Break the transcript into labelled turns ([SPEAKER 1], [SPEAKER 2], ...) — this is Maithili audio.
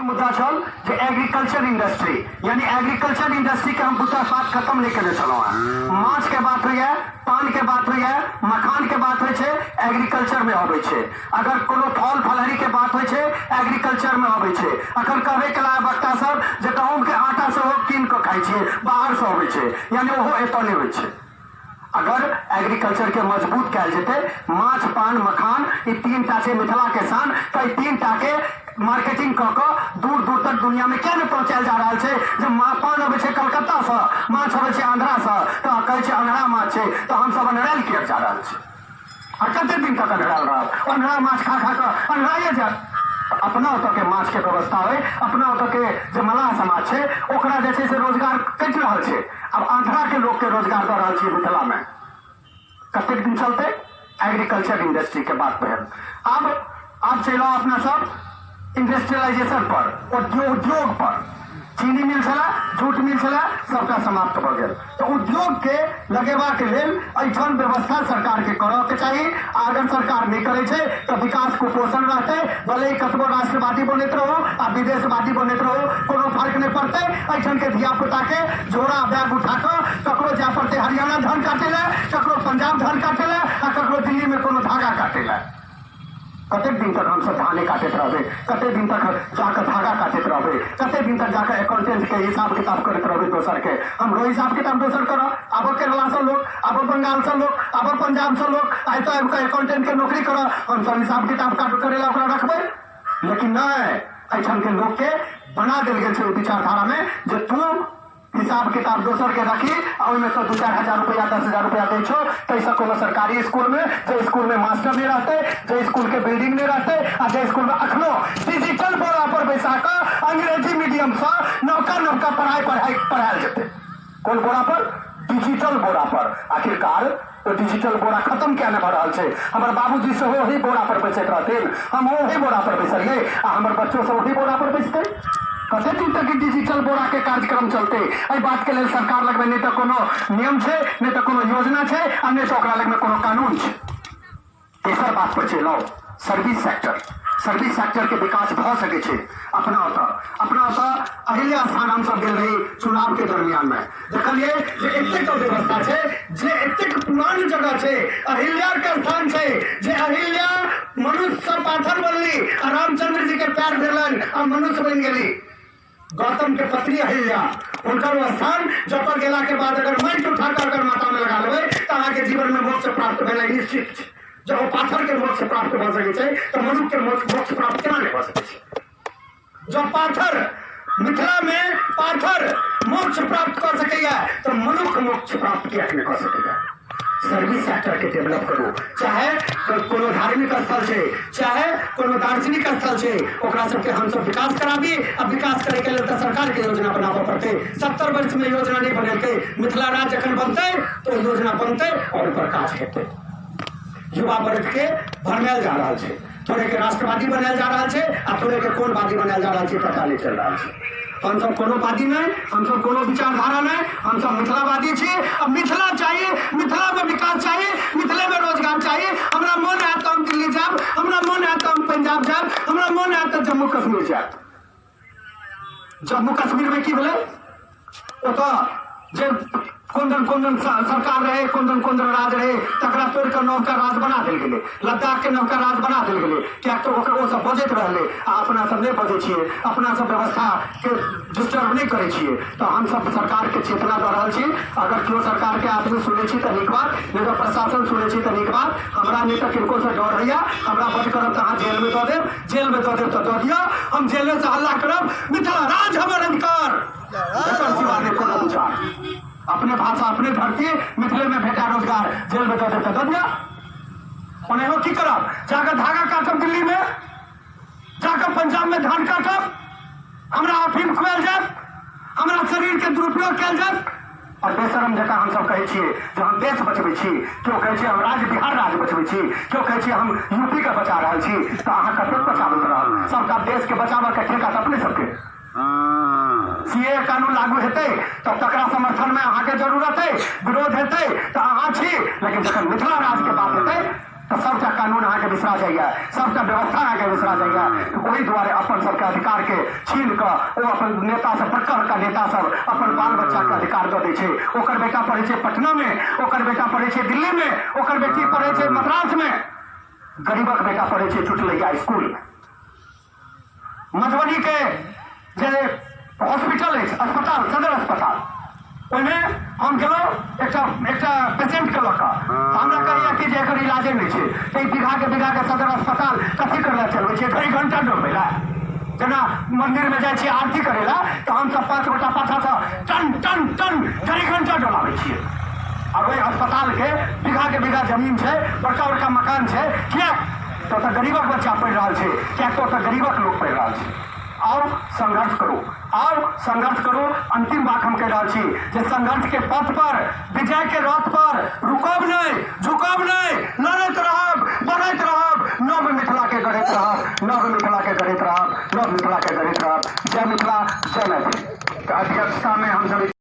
[SPEAKER 1] मुद्दा छल जे एग्रीकल्चर इंडस्ट्री यानी एग्रीकल्चर इंडस्ट्री के हम दूटा बात खत्म नहि केने छलहुँ हेँ। माछ के बात होइए, पान के बात होइए, मखान के बात होइ छै, एग्रीकल्चर में अबै छै। अगर कोनो फल फलहरी के बात होइ छै, एग्रीकल्चर में अबै छै। अखन कहबे केला वक्ता सब जे गहूँम के आटा सेहो कीन कऽ खाइ छियै, बाहर से अबै छै, यानी ओहो एतऽ नहि होइ छै। अगर एग्रीकल्चर के मजबूत कयल जेतै, माछ पान मखान ई तीन टा छै मिथिला के शान, तऽ ई तीन टा के मार्केटिंग कऽ कऽ दूर दूर तक दुनिया में किया नहि पहुँचायल जा रहल छै? जे पान अबै छै कलकत्ता से, माछ अबै छै आंध्रा से, तऽ कहै छै अन्हरा माछ छै, तऽ हमसब अन्हरायल किया जा रहल छी? आ कते दिन तक अन्हरायल रहब? अन्हरा माछ खा खा कऽ अन्हराइए जायत। अपना ओतऽ के माछ के व्यवस्था होइ, अपना ओतऽ के जे मलाह समाज छै ओकरा जे छै से रोजगार कटि रहल छै, आब आंध्रा के लोक के रोजगार दऽ रहल छियै मिथिला मे, कतेक दिन चलतै? एग्रीकल्चर इंडस्ट्री के बात भेल। आब चलि आउ अपना सब इंडस्ट्रियलाइजेशन पर, उद्योग पर। चीनी मिल छलै, जूट मिल छलै, सबटा समाप्त भऽ गेल। तऽ उद्योग के लगेबाक लेल एहिठाम व्यवस्था सरकार के करऽ के चाही। आ अगर सरकार नहि करै छै तऽ विकास कुपोषण रहतै। भले ही कतबो राष्ट्रवादी बनैत रहू आ विदेशवादी बनैत रहू, कोनो फर्क नहि पड़तै। एहिठाम के धिया पुता के झोरा बैग उठा कऽ ककरो जाय पड़तै हरियाणा धान काटै लए, ककरो पंजाब धान काटै लए, आ ककरो दिल्ली मे कोनो धागा काटै लए। कतेक दिन तक हमसब धाने काटैत रहबै? कतेक दिन तक जाकऽ धागा काटैत रहबै? कतेक दिन तक जाकऽ अकाउंटेंट के हिसाब किताब करैत रहबै दोसर के? हमरो हिसाब किताब दोसर करऽ आबऽ। केरला से लोक आबऽ, बंगाल से लोक आबऽ, पंजाब से लोक आइ तऽ आबि कऽ अकाउंटेंट के नौकरी करऽ, हमसब हिसाब किताब काट करै लए ओकरा रखबै। लेकिन नहि, एहिठाम के लोक के बना देल गेल छै ओहि विचारधारा मे जे तू हिसाब किताब दोसर के रखी आ ओहिमे सँ 2-4 हजार रुपया, 10 हजार रुपया दै छौ, ताहिसँ कोनो सरकारी स्कूल मे, जे स्कूल मे मास्टर नहि रहतै, जे स्कूल के बिल्डिंग नहि रहतै, आ जे स्कूल मे अखनो डिजिटल बोरा पर बैसा कऽ अंग्रेजी मीडियम सँ नवका नवका पढ़ाई पढ़ाई पढ़ायल जेतै। कोन बोरा पर? डिजिटल बोरा पर। आखिरकार ओ डिजिटल बोरा खत्म किया नहि भऽ रहल छै? हमर बाबूजी सेहो ओही बोरा पर बैसैत रहथिन, हम ओही बोरा पर बैसलियै, आ हमर बच्चो सब ओही बोरा पर बैसतै। कते दिन तक ई डिजिटल बोरा के कार्यक्रम चलतै? एहि बात के लेल सरकार लगमे नहि तऽ कोनो नियम छै, नहि तऽ कोनो योजना छै, आ नहि तऽ ओकरा लगमे कोनो कानून छै। तेसर बात पर चलि आउ, सर्विस सेक्टर। सर्विस सेक्टर के विकास भऽ सकै छै अपना ओतऽ। अपना ओतऽ अहिल्या स्थान हमसब गेल रही चुनाव के दरमियान मे, देखलियै जे एतेक व्यवस्था छै, जे एतेक पुरान जगह छै, अहिल्या के स्थान छै, जे अहिल्या मनुष्य से पाथर बनली आ रामचंद्र जी के पैर भेलनि आ मनुष्य बनि गेली, गौतम के पत्नी अहिल्या, हुनकर ओ स्थान जतऽ गेला के बाद अगर माटि उठा कऽ अगर माथा में लगा लेबै तऽ अहाँके जीवन में मोक्ष प्राप्त भेनाइ निश्चित छै। जब ओ पाथर के मोक्ष प्राप्त भऽ सकै छै तऽ मनुष्य के मोक्ष प्राप्त केना नहि भऽ सकै छै? जब पाथर, मिथिला में पाथर मोक्ष प्राप्त कऽ सकैया तऽ मनुष्य मोक्ष प्राप्त किएक नहि कऽ सकैया? सर्विस सेक्टर के डेवलप करू। चाहे कोनो धार्मिक स्थल छै, चाहे कोनो दार्शनिक स्थल छै, ओकरा सबके हमसब विकास कराबी। आ विकास करे के लेल तऽ सरकार के योजना बनाबऽ पड़तै। 70 वर्ष में योजना नहि बनेलकै। मिथिला राज्य जखन बनतै तऽ ओ योजना बनतै आओर ओकर काज हेतै। युवा वर्ग के भरमायल जा रहल छै, थोड़े के राष्ट्रवादी बनायल जा रहल छै, आ थोड़े के कोन वादी बनायल जा रहल छै पता नहि चलि रहल छै। हमसब कोनो वादी नहि, हमसब कोनो विचारधारा नहि, हमसब मिथिलावादी छी। आ मिथिला चाही, मिथिला में विकास चाही, मिथिले में रोजगार चाही। हमरा मोन हैत तऽ हम दिल्ली जायब, हमरा मोन हैत तऽ हम पंजाब जायब, हमरा मोन हैत तऽ जम्मू कश्मीर जायब। जम्मू कश्मीर में की भेलै? ओतऽ जे कोन कोन सरकार रहे, कोन कोन राज रहे, तकरा तोड़ि कऽ नवका राज बना देल गेलै। लद्दाख के नवका राज बना देल गेलै, किएक तऽ ओकर ओ सब बजैत रहलै आ अपना सब नहि बजै छियै, अपना सब व्यवस्था के डिस्टर्ब नहि करै छियै। तऽ हमसब सरकार के चेतना दऽ रहल छी। अगर केओ सरकार के आदमी सुनै छी तऽ नीक बात, नहि तऽ प्रशासन सुनै छी तऽ नीक बात। हमरा नहि तऽ किनको से डर होइया। हमरा बड करब तऽ अहाँ जेल में दऽ देब। जेल में दऽ देब तऽ दऽ दिअ, हम जेले से हल्ला करब, मिथिला राज हमर अधिकार, एकर सिवा नहि कोनो विचार। अपने भाषा, अपने धरती, मिथिले में भेटा रोजगार। जेल में दऽ देब तऽ दऽ दिअ। ओनाहियो की करब? जाकऽ धागा काटब दिल्ली में, जाकऽ पंजाब में धान काटब? हमरा अफीम खुआयल जायत, हमरा शरीर के दुरुपयोग कयल जायत, और बेशरम जकाँ हमसब कहै छियै जे हम देश बचबै छी। केओ कहै छै हम राज्य, बिहार राज्य बचबै छी, केओ कहै छै हम यूपी के बचा रहल छी। तऽ अहाँ कतेक बचाबैत रहब? सबटा देश के बचाबऽ के ठेका तऽ अपने सबके। सीए कानून लागू हेतै तऽ तकरा समर्थन में अहाँके जरूरत है, विरोध हेतै तऽ अहाँ छी, लेकिन जखन मिथिला राज्य के बात हेतै तऽ सभटा कानून अहाँके बिसरा जाइए, सभटा व्यवस्था अहाँके बिसरा जाइए। ओहि दुआरे अपन सबके अधिकारके छीन कऽ ओ अपन नेता सब, बड़का बड़का नेता सब अपन बाल बच्चाके अधिकार दऽ दै छै। ओकर बेटा पढ़ै छै पटनामे, ओकर बेटा पढ़ै छै दिल्लीमे, ओकर बेटी पढ़ै छै मद्रासमे, गरीबक बेटा पढ़ै छै चुटलैया स्कूलमे। मधुबनी के जे हॉस्पिटल अछि, अस्पताल, सदर अस्पताल, ओहिमे हम गेलहुँ एकटा एकटा पेशेंटके लऽ कऽ। हमरा कहैया कि जे एकर इलाजे नहि छै। तऽ ई बीघा के बीघा के सदर अस्पताल कथी करै लए चलबै छियै? घड़ी घंटा डोलबै लए? जेना मंदिरमे जाइ छियै आरती करै लए, तऽ हमसब 5 गोटा पाछासँ टन टन टन घड़ी घंटा डोलाबै छियै। आ ओहि अस्पतालके बीघा के बीघा जमीन छै, बड़का बड़का मकान छै, किएक तऽ ओतऽ गरीबक बच्चा पढ़ि रहल छै, किएक तऽ ओतऽ गरीबक लोक पढ़ि रहल छै। आउ संघर्ष करू, आउ संघर्ष करू। अंतिम बात हम कहि रहल छी जे संघर्ष के पथ पर, विजय के रथ पर रुकब नहि, झुकब नहि, लड़ैत रहब, बढ़ैत रहब, नव मिथिला के गढ़ैत रहब, नव मिथिला के गढ़ैत रहब, नव मिथिला के गढ़ैत रहब। जय मिथिला, जय मैथिली। अध्यक्षता में हम सभी